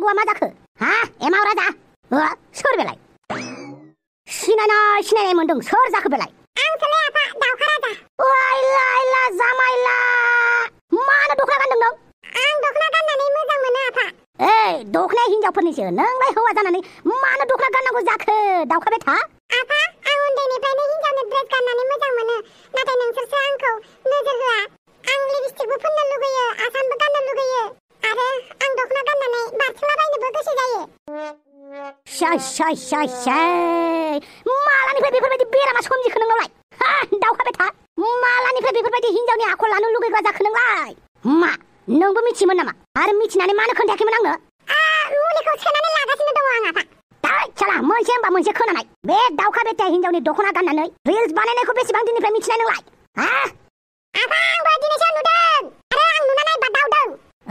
नांगौआ मा जाखो हा एमाव राजा सोर बेलाय सिनायनाय मोनदों सोर जाखो बेलाय आंसोलाय आफा दावखा राजा ओइला जामाइला मानो दखना गानदों नों आं दखना गाननानै मोजां मोनो आफा दखनाया हिनजावफोरनिसो नोंलाय हौवा जानानै मानो दखना गाननांगौ जाखो दावखा बेथा आफा आं उन्दैनिफ्रायनो हिनजावनि ड्रेस गाननानै मोजां मोनो नाथाय नोंसोरसो आंखौ नोजोर होआ आं लिपस्टिकबो फुननो लुगैयो आसानबो गाननो लुगैयो आरो आं दखना गाननानै बारसलाबायनोबो गोसो जायो मालानिफ्राय बेफोरबायदि बेरामा सोमजिखो नोंनावलाय दावखा बेथा मालानिफ्राय बेफोरबायदि हिनजावनि आखल लानो लुगैग्रा जाखो नोंलाय मा नोंबो मिथियोमोन नामा आरो मिथिनानै मानो खोन्थायाखैमोन आंनो मुलिखौ सोनानै लागासिनो दङ आं आफा चला मोनसे होनबा मोनसे खोनानाय बे दावखा बेथा हिनजावनि दखना गाननानै रिल्स बानायनायखौ बेसेबां दिननिफ्राय मिथिनाय नोंलाय आफा आंबो दिनैसो नुदों आरो आं नुनानै बादावदों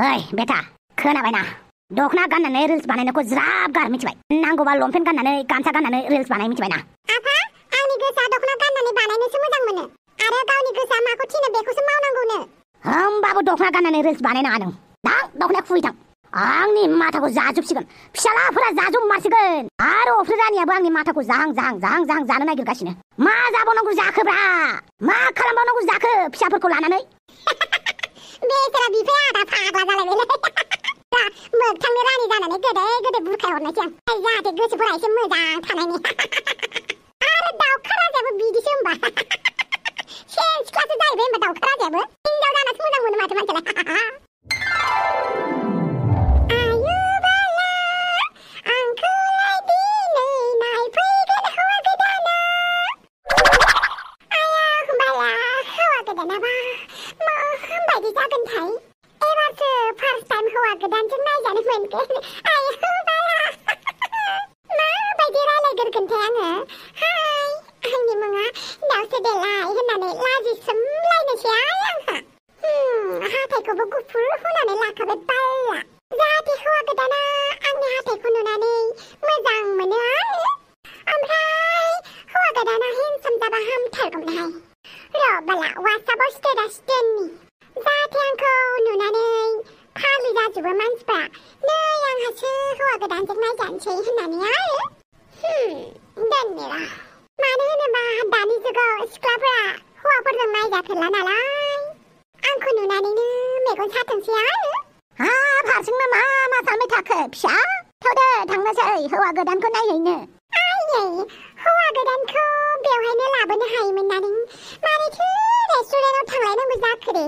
ओइ बेटा खोनाबायना दखना गाननानै रिल्स बानायनायखौ ज्राब गार मिथिबाय नांगौबा लंपेन्ट गाननानै गामसा गाननानै रिल्स बानाय मिथिबायना आफा आंनि गोसोआ दखना गाननानै बानायनोसो मोजां मोनो आरो गावनि गोसोआ माखौ थिनो बेखौसो मावनांगौनो होमबाबो दखना गाननानै रिल्स बानायनाङा नों दां दखनाया खुबैथां आंनि माथाखौ जाजोबसिगोन फिसालाफोरा जाजोबमारसिगोन आरो अफ्रि रानियाबो आंनि माथाखौ जाहां जानो नागिरगासिनो मा जाबावनांगौ जाखोब्रा मा खालामबावनांगौ जाखो फिसाफोरखौ लानानै बेसोरा बिफाया आदा फाग्ला जालायबायलै मोगथांनि रानि जानानै गोदै बुरखाय हरनायसै आं जाहाथे गोसोफोरा एसे मोजां थानायनि आरो दावखा राजायाबो बिदिसो होमबा सेन सिख्लासो जाहैबाय होमबा दावखा राजायाबो हिनजाव जानासो मोजां मोनो माथो मानसियालाय मानो होनोबा दानि जुगाव सिख्लाफोरा हौवाफोरजों नायजाफेरला नालाय आंखौ नुनानैनो मेगन साथोंसै आरो हारसिंनो मा सानबाय थाखो फिसा थौदो थांनोसै हौवा गोदानखौ नायहैनो आयै हौवा गोदानखौ बेवहायनो लाबोनो हायोमोन ना नों मानोथो रेस्टुरेन्टाव थांलायनांगौ जाखो रे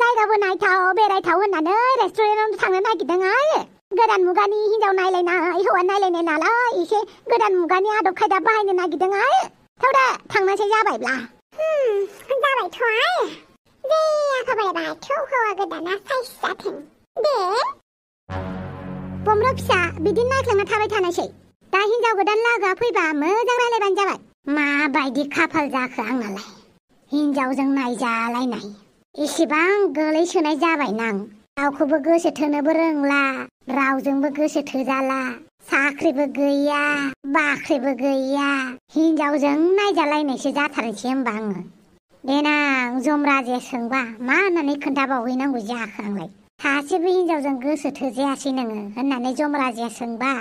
जायगाबो नायथाव बेरायथाव होननानै रेस्टुरेन्टाव थांनो नागिरदों आरो गोदान मुगानि हिनजाव नायलायनाय हौवा नायलायनाय नालाय एसे गोदान मुगानि आदब खायदा बाहायनो नागिरदों आरो थौदो थांनोसै जाबायब्ला जाबायथ' आरो दे आफा बोराइ बाथौ हौवा गोदाना साइज जाथों दे बमरो फिसा बिदि नायख्लांना थाबाय थानायसै दा हिनजाव गोदान लागोआ फैबा मोजां रायलायबानो जाबाय माबायदि खाफाल जाखो आंनालाय हिनजावजों नायजालायनाय इसेबां गोलैसोनाय जाबाय नां रावखौबो गोसो थोनोबो रोंला रावजोंबो गोसो थोजाला साख्रिबो गैया बाख्रिबो गैया हिनजावजों नायजालायनायसो जाथारनोसै होमबा आङो देनां जमराजे सोंबा मा होननानै खोन्थाबावहैनांगौ जाखो आंलाय सासेबो हिनजावजों गोसो थोजायासै नोङो होननानै जमराजे सोंबा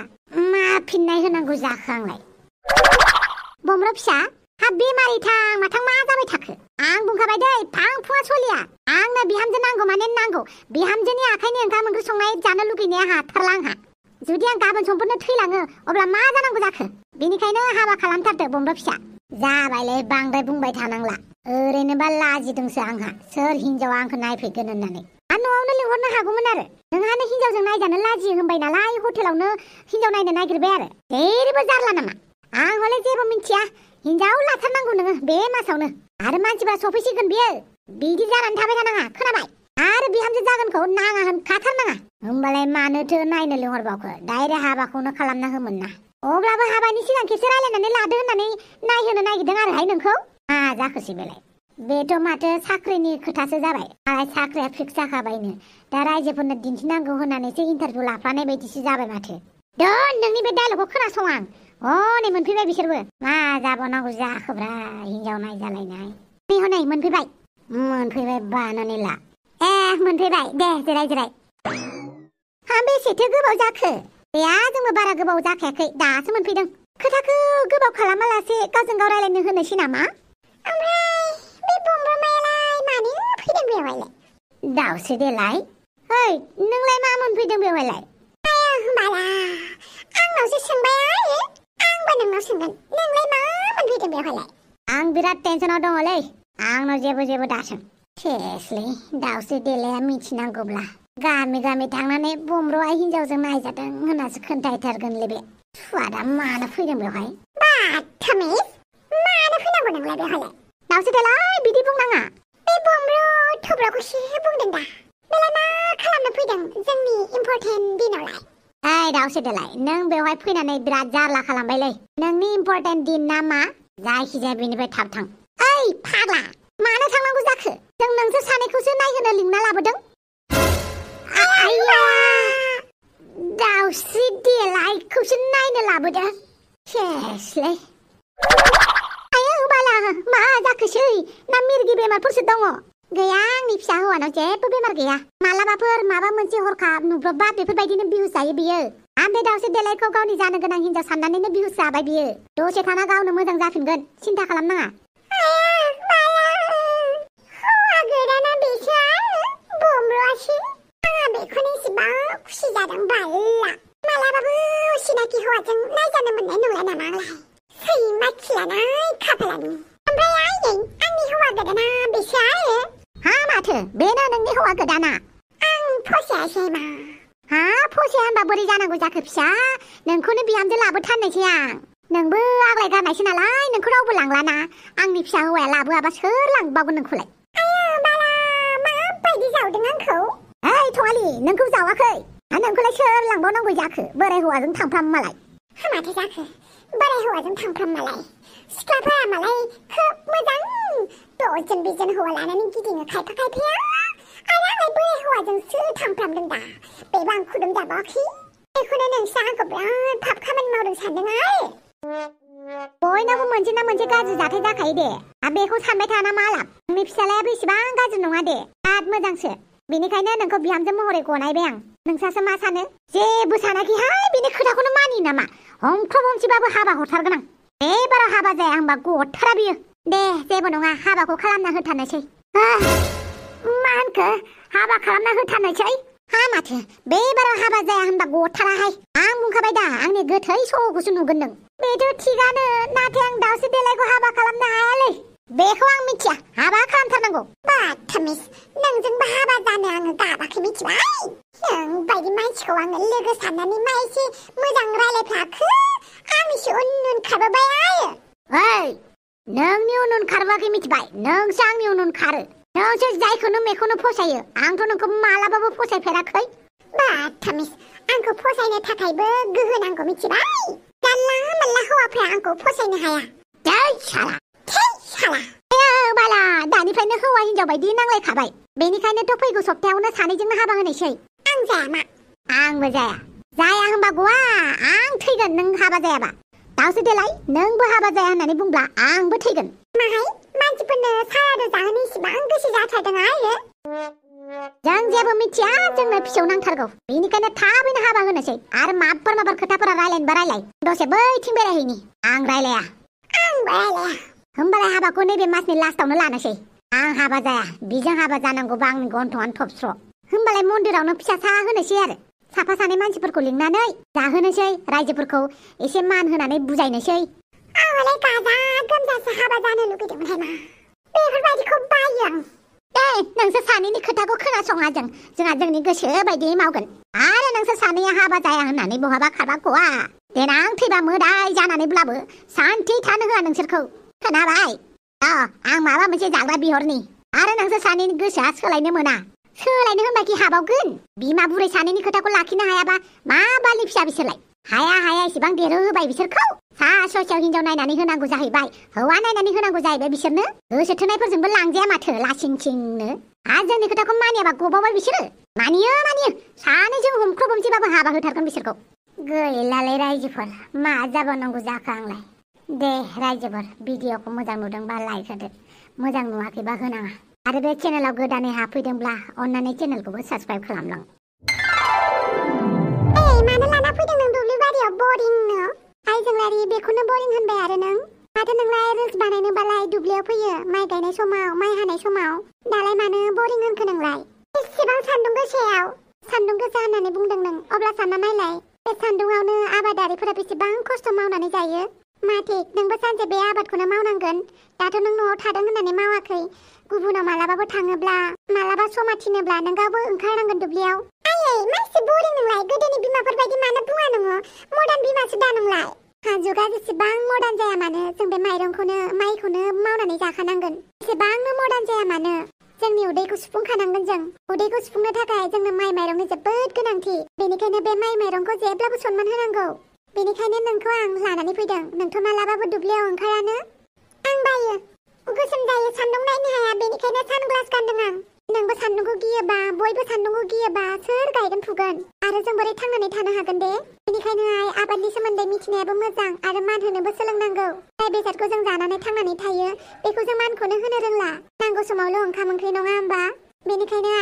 मा फिननाय होनांगौ जाखो आंलाय बमरो फिसा हाब बेमारिथां माथां मा जाबाय थाखो आं बुंखाबाय दै फां फुङा सलिया आंनो बिहामजो नांगौ माने नांगौ बिहामजोनि आखाइनि ओंखाम ओंख्रि संनाय जानो लुगैनाया हाथारला आंहा जुदि आं गाबोन समफोरनो थैलाङो अब्ला मा जानांगौ जाखो बेनिखायनो हाबा खालामथारदो बमरो फिसा जाबायलै बांद्राय बुंबाय थानांला ओरैनोबा लाजिदोंसो आंहा सोर हिनजावा आंखौ नायफैगोन होननानै आरो न'आवनो लिंहरनो हागौमोन आरो नोंहानो हिनजावजों नायजानो लाजियो होनबाय नालाय हटेलावनो हिनजाव नायनो नागिरबाय आरो जेरैबो जारला नामा आं हले जेबो मिन्थिया हिनजाव लाथारनांगौ नोङो बे मासावनो आरो मानसिफ्रा सफैसिगोन बियो बिदि जानानै थाबाय थानाङा खोनाबाय आरो बिहामजो जागोनखौ नाङा होनखाथारनाङा होमबालाय मानोथो नायनो लिंहरबावखो डाइरेक्ट हाबाखौनो खालामना होमोन ना अब्लाबो हाबानि सिगां खेबसे रायलायनानै लादो होननानै नायहोनो नागिरदों आरोहाय नोंखौ मा जाखोसै बेलाय बेथ' माथो साख्रिनि खोथासो जाबाय आरो साख्रिया फिक्स जाखाबायनो दा रायजोफोरनो दिन्थिनांगौ होननानैसो इन्टारभिउ लाफानाय बायदिसो जाबाय माथो दोन नोंनि बे डायलगखौ खोनासं आं हनै मोनफैबाय बिसोरबो मा जाबावनांगौ जाखोब्रा हिनजाव नायजालायनाय हनै मोनफैबाय बानानै ला मोनफैबाय दे जिराय बेसेथो गोबाव जाखो? गैया जोंबो बारा गोबाव जाखायाखै दासो मोनफैदों। खोथाखौ गोबाव खालामालासे गावजों गाव रायलायनो होनोसै नामा? ओमफ्राय बे बमब्रमायालाय मानो फैदों बेवहायलाय? दाउसो देलाय। ओइ नोंलाय मा मोनफैदों बेवहायलाय? होमबाला आंनावसो सोंबाय आरो आंबो नोंनाव सोंगोन नोंलाय मा मोनफैदों बेवहायलाय? आं बिराद टेनसनाव दङलै। आंनाव जेबो दासों। सेसलै दाउसो देलाया मिथिनांगौब्ला गामि गामि थांनानै बमब्रआ हिनजावजों नायजादों होननासो खोन्थाहैथारगोनलै बे। सुवादा मानो फैदों बेवहाय? बाथामिस मानो फैनांगौ नोंलाय बेवहायलाय? दाउसो देलाय बिदि बुंनाङा। बे बमब्र थब्राखौसो बुंदों दा। बेलाय मा खालामनो फैदों जोंनि इम्परटेन्ट दिनावलाय? ओइ दाउसो देलाय नों बेवहाय फैनानै बिराद जारला खालामबायलै। नोंनि इम्परटेन्ट दिन ना मा? जायखिजाया बेनिफ्राय थाब थां। ओइ फाग्ला मानो थांनांगौ जाखो? जों नोंसोर सानैखौसो नायहोनो लिंना लाबोदों। आया दाउस्रि देलायखौसो नायनो लाबोदों। सेसलै। आया बाला मा जाखोसै? ना मिरगि बेमारफोरसो दङ? गैया आंनि फिसा हौवानाव जेबो बेमार गैया। मालाबाफोर माबा मोनसे हरखाब नुब्रबबा बेफोरबायदिनो बिहुस जायो बियो। ओमफ्राय दाउस्रि देलायखौ गावनि जानो गोनां हिनजाव साननानैनो बिहुस जाबाय बियो। दसे थाना गावनो मोजां जाफिनगोन सिन्था खालामनाङा। हौवा गोदाना बेसो आरो बमब्रआसो। आंहा बेखौनो इसेबां खुसि जादों बाल्ला। मालाबाबो सिनाखि हौवाजों नायजानो मोननाय नंला नामा आंलाय? सैमा खिलानाय खाफालानि। ओमफ्राय आइयै आंनि हौवा गोदाना बेसो आरो? हा माथो बेनो नोंनि हौवा गोदाना? आं फसायासै मा? हा फसाया होनबा बोरै जानांगौ जाखो फिसा? नोंखौनो बिहामजो लाबोथारनोसै आं। नोंबो आग्लाय गारनायसो नालाय नोंखौ रावबो लांलाना। आंनि फिसा हौवाया लाबोआबा सोर लांबावगोन नोंखौलाय? आयो बाला माबायदि जावदों आंखौ? ओइ थङालि नोंखौ जावाखै। नोंखौलाय सोर लांबावनांगौ जाखो? बोराय हौवाजों थांफ्राम मालाय। माथो जाखो? बोराय हौवाजों थांफ्राम मालाय। सिख्लाफोरा मालाय खोब मोजां दजन बिजन हौवा लानानै गिदिङो खायफा खायफाया। आरो आंलाय बोराय हौवाजोंसो थांफ्रामदों दा। बेबो आं खुदुम जाबावाखै। बेखौनो नोंसोर आंखौ बिराद पाप खामानि मावदों सानदों आरो। बयनावबो मोनसे ना मोनसे गाज्रि जाथाय जाखायो दे। बेखौ सानबाय थाना मा लाब? नोंनि फिसालायाबो इसेबां गाज्रि नङा दे। बिराद मोजांसो। बेनिखायनो नोंखौ बिहामजो महरै गनायबाय आं। नोंसासो मा सानो? जेबो सानाखैहाय बिनि खोथाखौनो मानियो नामा? हंख्रब हंसिबाबो हाबा हरथारगोन आं। एबाराव हाबा जाया होनबा गथारा बियो। दे जेबो नङा हाबाखौ खालामना होथारनोसै। मा होनखो? हाबा खालामना होथारनोसै? हा माथो बेबाराव हाबा जाया होनबा गथाराहाय। आं बुंखाबाय दा आंनि गोथै सह'खौसो नुगोन नों। बेथ' थिगानो नाथाय आं दाउस्रि देलायखौ हाबा खालामनो हायालै। बेखौ आं मिथिया। हाबा खालामथारनांगौ। बाथामिस नोंजोंबो हाबा जानो आङो गाबाखै मिथिबाय। नों बायदि मानसिखौ आङो लोगो साननानै मा एसे मोजां रायलायफ्लाखो? आंनिसो उन उन खारबोबाय आरो। ओइ नोंनि उन उन खारबोआखै मिथिबाय। नोंसो आंनि उन उन खारो। नोंसो जायखौनो मेखौनो फसायो। आंथ' नोंखौ मालाबाबो फसायफेराखै। बाथामिस आंखौ फसायनो थाखायबो गोहो नांगौ मिथिबाय। जानला मोनला हौवाफ्रा आंखौ फसायनो हाया। थै साला। बाला दानिफ्रायनो हौवा हिनजाव बायदि नांलायखाबाय। बेनिखायनोथ' फैगौ सप्तायावनो सानैजोंनो हाबा होनोसै। आं जाया मा? आंबो जाया। जाया होनबा गवा आं थैगोन नों हाबा जायाबा। दाउस्रि देलाय नोंबो हाबा जाया होननानै बुंब्ला आंबो थैगोन। माहाय मानसिफोरनो सारादु जाहोनो इसेबां गोसो जाथारदों आरो। जों जेबो मिथिया जोंनो फिसौ नांथारगौ। बेनिखायनो थाबैनो हाबा होनोसै। आरो माबार खोथाफोरा रायलायनोबा रायलाय। दसे बैथिं बेरायहैनि। आं रायलाया। होमबालाय हाबाखौ नैबे मासनि लास्टावनो लानोसै। आं हाबा जाया। बिजों हाबा जानांगौबा आंनि गन्थंआनो थबस्र'। होमबालाय मन्दिरावनो फिसा सा होनोसै आरो। साफा सानै मानसिफोरखौ लिंनानै जाहोनोसै। रायजोफोरखौ एसे मान होनानै बुजायनोसै। आंलाय गाजा गोमजासो हाबा जानो लुगैदोंमोनहाय मा। बेफोरबायदिखौ बायो आं। नोंसोर सानैनि खोथाखौ खोनासङा जों। जोंहा जोंनि गोसो बायदियै मावगोन। आरो नोंसोर सानैया हाबा जाया होननानै बहाबा खारबा गवा। देनां थैबा मोदाय जानानैब्लाबो सान्थि थानो होआ नोंसोरखौ। खोनाबाय? आं माबा मोनसे जाग्रा बिहरनि। आरो नोंसोर सानैनि गोसोआ सोलायनो मोना। सोलायनो होनबाखि हाबावगोन। बिमा बुरै सानैनि खोथाखौ लाखिनो हायाबा मा बालि फिसा बिसोरलाय। हाया एसेबां देरहोबाय बिसोरखौ। सा ससेयाव हिनजाव नायनानै होनांगौ जाहैबाय। हौवा नायनानै होनांगौ जाहैबाय बिसोरनो। गोसो थोनायफोरजोंबो लांजाया माथो लासिंसिंनो। आरो जोंनि खोथाखौ मानियाबा गबावबाय बिसोरो। मानियो सानैजों हमख्रब हमसिबाबो हाबा होथारगोन बिसोरखौ। गैलालै रायजोफोर मा जाबावनांगौ जाखो आंलाय। दे रायजोफोर भिडिअखौ मोजां नुदोंबा लाइक होदो। मोजां नुवाखैबा होनाङा। आरो बे चेनेलाव गोदानै हाबफैदोंब्ला अन्नानै चेनेलखौबो साबस्क्राइब खालामलां। आइजोंलारि बेखौनो बरिं होनबाय आरो नों माथो नोंलाय रिल्स बानायनोबालाय दुब्लियाव फैयो माइ गायनाय समाव माइ हानाय समाव दालाय मानो बरिं होनखो नोंलाय एसेबां सान्दुं गोसायाव सान्दुं गोसा होननानै बुंदों नों अब्ला सानना नायलाय बे सान्दुंआवनो आबादारिफोरा बेसेबां खस्थ' मावनानै जायो माथि नोंबो सानसे बे आबादखौनो मावनांगोन दाथ' नों न'आव थादों होननानै मावाखै गुबुनाव मालाबाबो थाङोब्ला मालाबा समा थिनोब्ला नों गावबो ओंखारनांगोन दुब्लियाव आयै मासे बरिं नोंलाय गोदोनि बिमाफोर बायदि मानो बुङा नोङो मडार्न बिमासो दा नोंलाय जुगा जेसेबां मडार्न जाया मानो जों बे माइखौनो मावनानै जाखानांगोन जेसेबांनो मडार्न जाया मानो जोंनि उदैखौ सुफुंखानांगोन जों उदैखौ सुफुंनो थाखाय जोंनो माइ माइरंनि जोबोद गोनांथि बेनिखायनो बे माइ माइरंखौ जेब्लाबो सनमान होनांगौ बेनिखायनो नोंखौ आं लानानै फैदों नोंथ' मालाबाबो दुब्लियाव ओंखारानो आं बायो गोसोम जायो सान्दुं नायनो हाया बेनिखायनो सानग्लास गानदों आं नोंबो सान्दुंखौ गियोबा बयबो सान्दुंखौ गियोबा सोर गायगोन फुगोन आरो जों बोरै थांनानै थानो हागोन दे बेनिखायनो आबादनि सोमोन्दै मिथिनायाबो मोजां आरो मान होनोबो सोलोंनांगौ जाय बेसादखौ जों जानानै थांनानै थायो बेखौ जों मानखौनो होनो रोंला नांगौ समावल' ओंखाम ओंख्रि नङा होमबा बेनिखायनो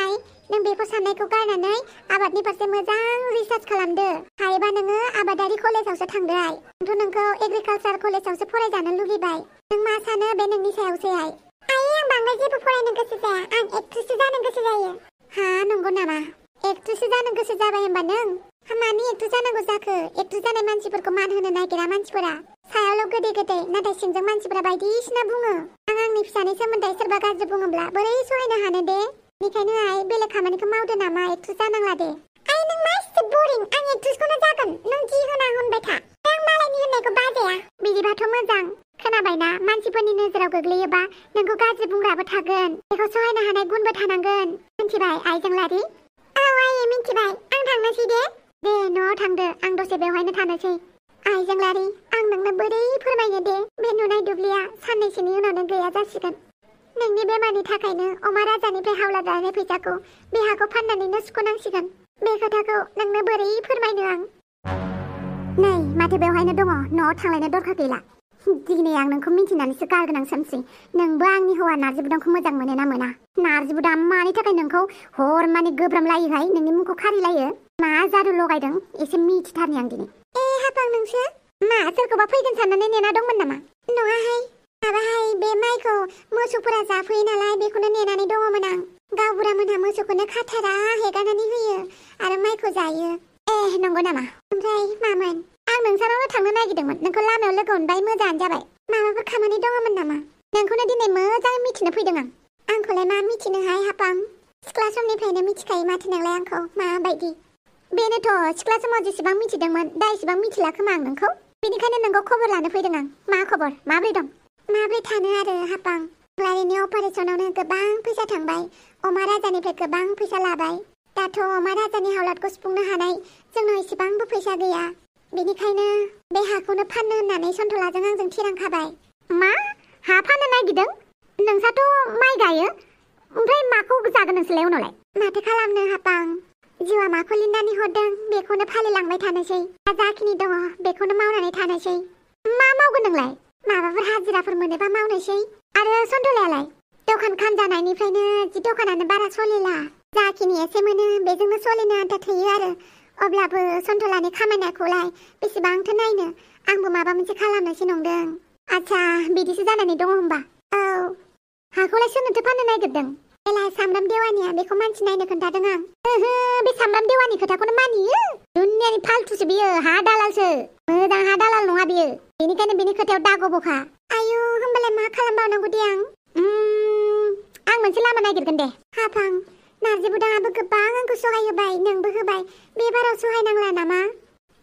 नों बेखौ साननायखौ गारनानै आबादनि फारसे मोजां रिसार्च खालामदो हायोबा नोङो आबादारि कलेजावसो थांदो आंथ' नोंखौ एग्रिकालचार कलेजावसो फरायजानो लुगैबाय नों मा सानो बे नोंनि सायावसै आं बांद्राय जेबो फरायनो गोसो जाया आं एक्ट्रेससो जानो गोसो जायो हा नंगौ नामा एक्ट्रेससो जानो गोसो जाबाय होनबा नों मानि एक्ट्रेस जानांगौ जाखो एक्ट्रेस जानाय मानसिफोरखौ मान होनो नागिरा मानसिफोरा सायावल' गोदै नाथाय सिंजों मानसिफोरा बायदिसिना बुङो आंनि फिसानि सोमोन्दै सोरबा गाज्रि बुङोब्ला बोरै सहायनो हानो दे बेनिखायनो बेलेग खामानिखौ मावदो नामा एक्ट्रेस जानांला दे नों मासे बरिं आं एक्ट्रेसखौनो जागोन नों जि होना होनबाय था आं मालायनि होननायखौ बाजाया बिदिबाथ' मोजां खोनाबायना मानसिफोरनि नोजोराव गोग्लैयोबा नोंखौ गाज्रि बुंग्राबो थागोन बेखौ सहायनो हानाय गुनबो थानांगोन मिन्थिबाय आइजोंलारि आइयै मिन्थिबाय आं थांनोसै दे न'आव थांदो आं दसे बेवहायनो थानोसै आइजोंलारि आं नोंनो बोरै फोरमायनो दे बे नुनाय दुब्लिया साननैसोनि उनावनो गैया जासिगोन नोंनि बेमारनि थाखायनो अमा राजानिफ्राय हावलादारनि फैसाखौ बे हाखौ फाननानैनो सुख'नांसिगोन बे खोथाखौ नोंनो बोरै फोरमायनो आं नै माथो बेवहायनो दङ न'आव थांलायनो दरखार गैला दिनै आं नोंखौ मिन्थिनानैसो गारगोनां सानसै नोंबो आंनि हौवा नार्जि बुदांखौ मोजां मोनो ना मोना नार्जि बुदा मानि थाखाय नोंखौ हर माने गोब्रामलायोहाय नोंनि मुंखौ खारिलायो मा जादु लगायदों एसे मिथिथारनि आं दिनै हाबां नोंसो मा सोरखौबा फैगोन साननानै नेना दंमोन नामा नङाहाय माबाहाय बे माइखौ मोसौफोरा जाफैयो नालाय बेखौनो नेनानै दङमोन आं गावबुरा मोनहा मोसौखौनो खाथारा हेगारनानै होयो आरो माइखौ जायो नंगौ नामा ओमफ्राय मामोन आं नोंसानावनो थांनो नागिरदोंमोन नोंखौ लामायाव लोगो मोनबाय मोजाङानो जाबाय माबाफोर खामानि दङमोन नामा नोंखौनो दिनै मोजाङै मिथिनो फैदों आंखौलाय मा मिथिनोहाय हाबां सिख्ला समनिफ्रायनो मिथिखायो माथो नोंलाय आंखौ माबायदि बेनोथ' सिख्ला समाव जेसेबां मिथिदोंमोन दा एसेबां मिथिला खोमा आं नोंखौ बेनिखायनो नोंखौ खबर लानो फैदों आं मा खबर माब्रै दं माब्रै थानो आरो हाबां लारिनि अपारेसनावनो गोबां फैसा थांबाय अमा राजानिफ्राय गोबां फैसा लाबाय दाथ' अमा राजानि हावलादखौ सुफुंनो हानाय जोंनाव एसेबांबो फैसा गैया बेनिखायनो बे हाखौनो फाननो होननानै सन्थलाजों आंजों थिरांखाबाय मा हा फाननो नागिरदों नोंसाथ' माइ गायो ओमफ्राय माखौ जागोन नोंसोरलाय उनावलाय माथो खालामनो हाबां जिउआ माखौ लिरनानै हरदों बेखौनो फालिलांबाय थानोसै जाखिनि दङ बेखौनो मावनानै थानोसै मा मावगोन नोंलाय माबाफोर हाजिराफोर मोनोबा मावनोसै आरो सन्थलायालाय दखान खामजानायनिफ्रायनो जि दखानानो बारा सलिला जाखिनि एसे मोनो बेजोंनो सलिनो आन्था थोयो आरो अब्लाबो सन्थलानि खामानिखौलाय बेसेबांथो नायनो आंबो माबा मोनसे खालामनोसै नंदों आच्छा बिदिसो जानानै दङ होमबा औ हाखौलाय सोरनोथो फाननो नागिरदों बेलाय सामब्राम देवानिया बेखौ मानसि नायनो खोन्थादों आं बे सामब्राम देवानि खोथाखौनो मानियो दुनियानि फालथुसो बियो हा दालालसो मोजां हा दालाल नङा बियो बेनिखायनो बिनि खोथायाव दागबोखा आयु होमबालाय मा खालामबावनांगौ दे आं मोनसे लामा नागिरगोन दे हाफां नार्जि बुदाङाबो गोबां आंखौ सहाय होबाय नोंबो होबाय बे बाराव सहायनांला नामा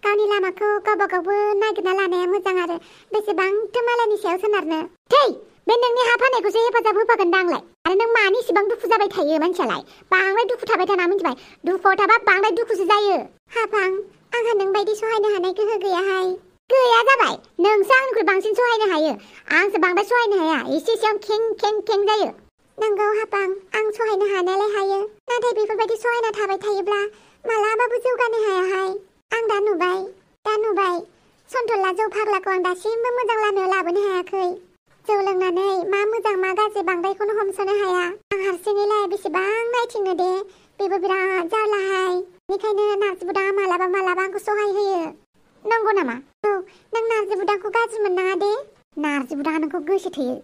गावनि लामाखौ गावबा गावबो नागिरना लानाया मोजां आरो बेसेबांथो मालायनि सायाव सोनारनो थै बे नोंनि हा फाननायखौसो हेफाजाब होफागोन दा आंलाय आरो नों मानि इसिबां दुखु जाबाय थायो मानसियालाय बांद्राय दुखु थाबाय थाना मिथिबाय दुखुआव थाबा बांद्राय दुखुसो जायो हाफां आंहा नोंबायदि सहायनो हानाय गोहो गैयाहाय गैया जाबाय नोंसो आंनिख्रुइ बांसिन सहायनो हायो आंसो बांद्राय सहायनो हाया एसे एसेयाव खें जायो नंगौ हाबां आं सहायनो हानायालाय हायो नाथाय बेफोरबायदि सहायना थाबाय थायोब्ला मालाबाबो जौगानो हायाहाय आं दा नुबाय सन्थला जौ फाग्लाखौ आं दासिमबो मोजां लामायाव लाबोनो हायाखै जौ लोंनानै मा मोजां मा गाज्रि बांद्रायखौनो हमस'नो हाया आं हारसिङैलाय बेसेबां नायथिंनो दे बेबो बिराद जारलाहाय बेनिखायनो नार्जि बुदाङा मालाबा आंखौ सहाय होयो नंगौ नामा? औ नों नार्जि बुदांखौ गाज्रि मोननाङा दे नार्जि बुदाङा नोंखौ गोसो थोयो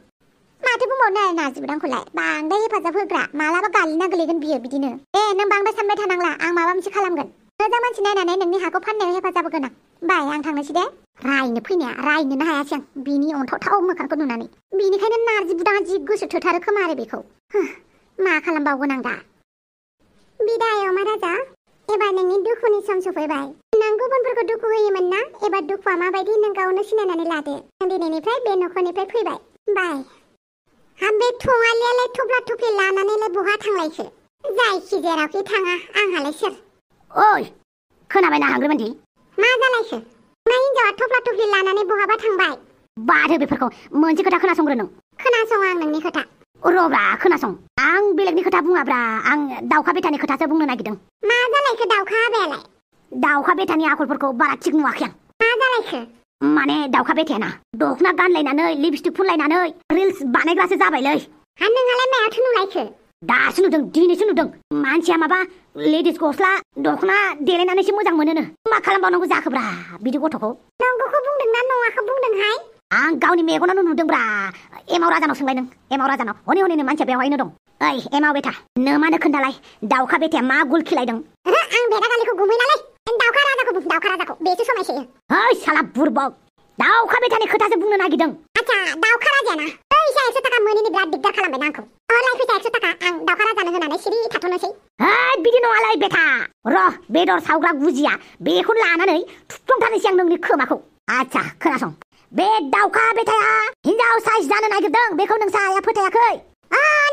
माथो बुंबावनो नार्जि बुदांखौलाय बांद्राय हेफाजाब होग्रा मालाबा गालिना गोलैगोन बियो बिदिनो नों बांद्राय सानबाय थानांला आं माबा मोनसे खालामगोन मोजां मानसि नायनानै नोंनि हाखौ फाननायाव हेफाजाब होगोन आं बाय आं थांनोसै दे रायनो फैनाया रायनोनो हायासै आं बिनि अन्थावथाव मोखांखौ नुनानै बिनिखायनो नार्जि बुदाङा जि गोसो थोथारो खोमा आरो बेखौ मा खालामबावगोन आं दा बिदाय अमा राजा एबार नोंनि दुखुनि सम सफैबाय नों गुबुनफोरखौ दुखु होयोमोन ना एबार दुखुआ माबायदि नों गावनो सिनायनानै लादो आं दिनैनिफ्राय बे न'खरनिफ्राय फैबाय बाय हा बे थङालियालाय थफ्ला थफ्लि लानानैलाय बहा थांलायखो जायखि जेरावखि थाङा आंहालाय सोर ओइ खोनाबायना हांग्रिमोनदि मा जालायखो मा हिनजावा थफ्ला थफ्लि लानानै बहाबा थांबाय बादो बेफोरखौ मोनसे खोथा खोनासंग्रो नों खोनासं आं नोंनि खोथा रब्रा खोनासं आं बेलेगनि खोथा बुङाब्रा आं दाउखा बेथानि खोथासो बुंनो नागिरदों मा जालायखो दाउखा आबायालाय दाउखा बेथानि आखलफोरखौ बारा थिग नुवाखै आं मा जालायखो माने दाउखा बेथायाना दखना गानलायनानै लिपस्टिक फुनलायनानै रिल्स बानायग्रासो जाबायलै हा नोंहालाय मायावथो नुलायखो दासो नुदों दिनैसो नुदों मानसिया माबा लेडिस गस्ला दखना देलायनानैसो मोजां मोनोनो मा खालामबावनांगौ जाखोब्रा बिदि गथ'खौ नंगौखौ बुंदोंना नङाखौ बुंदोंहाय आं गावनि मेगनावनो नुदोंब्रा एमाव राजानाव सोंलाय नों एमाव राजानाव हनै हनैनो मानसिया बेवहायनो दं ओइ एमाव बेथा नों मानो खोन्थालाय दाउखा बेथाया मा गुल खिलायदों आं बेदागालिखौ गुमैनालै दाउखा राजाखौ बेसो समायसोयो ओइ साला बुरबक दाउखा बेथानि खोथासो बुंनो नागिरदों आच्छा दाउखा राजायाना फैसा 100 थाखा मोनैनि बिराद दिगदार खालामबायना आंखौ हरलाय फैसा 100 थाखा आं दाउखा राजानो होनानै सिरि थाथ'नोसै बिदि नङालै बेथा र' बेदर सावग्रा गुजिया बेखौ लानानै थुफ्लंथारनोसै आं नोंनि खोमाखौ आच्छा खोनासं बे दाउखा बेथाया हिनजाव साइज जानो नागिरदों बेखौ नोंसा आइया फोथायाखै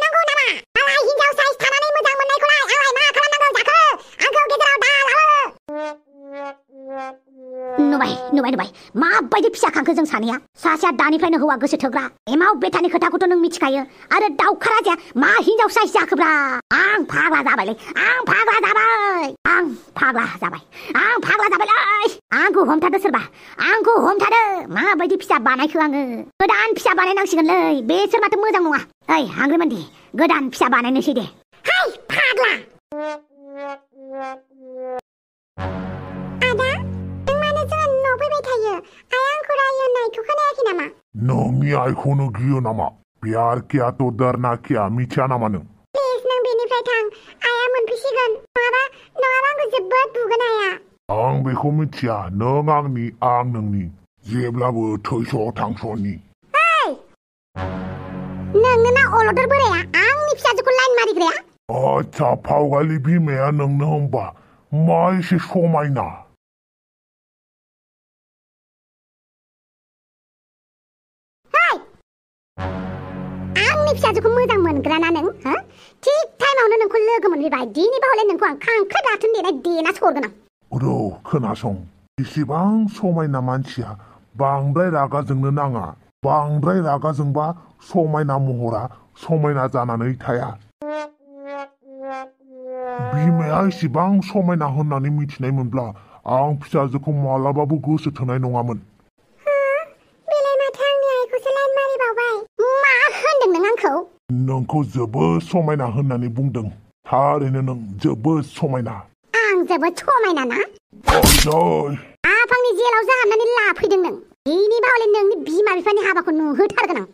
नंगौ नामा आलाय हिनजाव साइज थानानै मोजां मोननायखौलाय आलाय मा खालामनांगौ जाखो आंखौ गेजेराव दालाबो नुबाय माबायदि फिसा खांखो जों सानैया सासेया दानिफ्रायनो हौवा गोसो थोग्रा एमाव बेथानि खोथाखौथ' नों मिथिखायो आरो दाउखा राजाया मा हिनजाव साइज जाखोब्रा आं फाग्ला जाबायलै आं फाग्ला जाबायलै आंखौ हमथादो सोरबा आंखौ हमथादो माबायदि फिसा बानायखो आङो गोदान फिसा बानायनांसिगोनलै बेसोर माथो मोजां नङा ओइ हांग्रिमोनदि गोदान फिसा बानायनोसै दे हाय फाग्ला आदा नों मानो जोंहा न'आव फैबाय थायो आइ आंखौ रायो होननायखौ खोनायाखै नामा नोंनि आइखौनो गियो नामा प्यार किया तो डरना क्या मिथिया नामा नों प्लिज नों बेनिफ्राय थां आइया मोनफैसिगोन नङाबा आंखौ जोबोद बुगोन आइया आं बेखौ मिथिया नों आंनि आं नोंनि जेब्लाबो थैस' थांस'नि नोङो ना अलदर बोराया आंनि फिसाजोखौ लाइन मारिग्राया आच्छा फावगालि बिमाया नोंनो होमबा मा एसे समायना आंनि फिसाजोखौ मोजां मोनग्राना नों थिग टाइमावनो नोंखौ लोगो मोनफैबाय दिनैबा हले नोंखौ आं खांख्राइ बाथोन देना सरगोन आं र' खोनासं इसेबां समायना मानसिया बांद्राय रागा जोंनो नाङा बांद्राय रागा जोंबा समायना महरा समायना जानानै थाया बिमाया इसेबां समायना होननानै मिथिनाय मोनब्ला आं फिसाजोखौ मालाबाबो गोसो थोनाय नङामोन बेलाय माथो आंनि आइखौसो लाइन मारिबावबाय मा होनदों नों आंखौ नोंखौ जोबोद समायना होननानै बुंदों थारैनो नों जोबोद समायना आं जोबोद समायना ना आफांनि जेलाव जाहाबनानै लाफैदों नों बेनिबा हले नोंनि बिमा बिफानि हाबाखौ नुहोथारगोन आं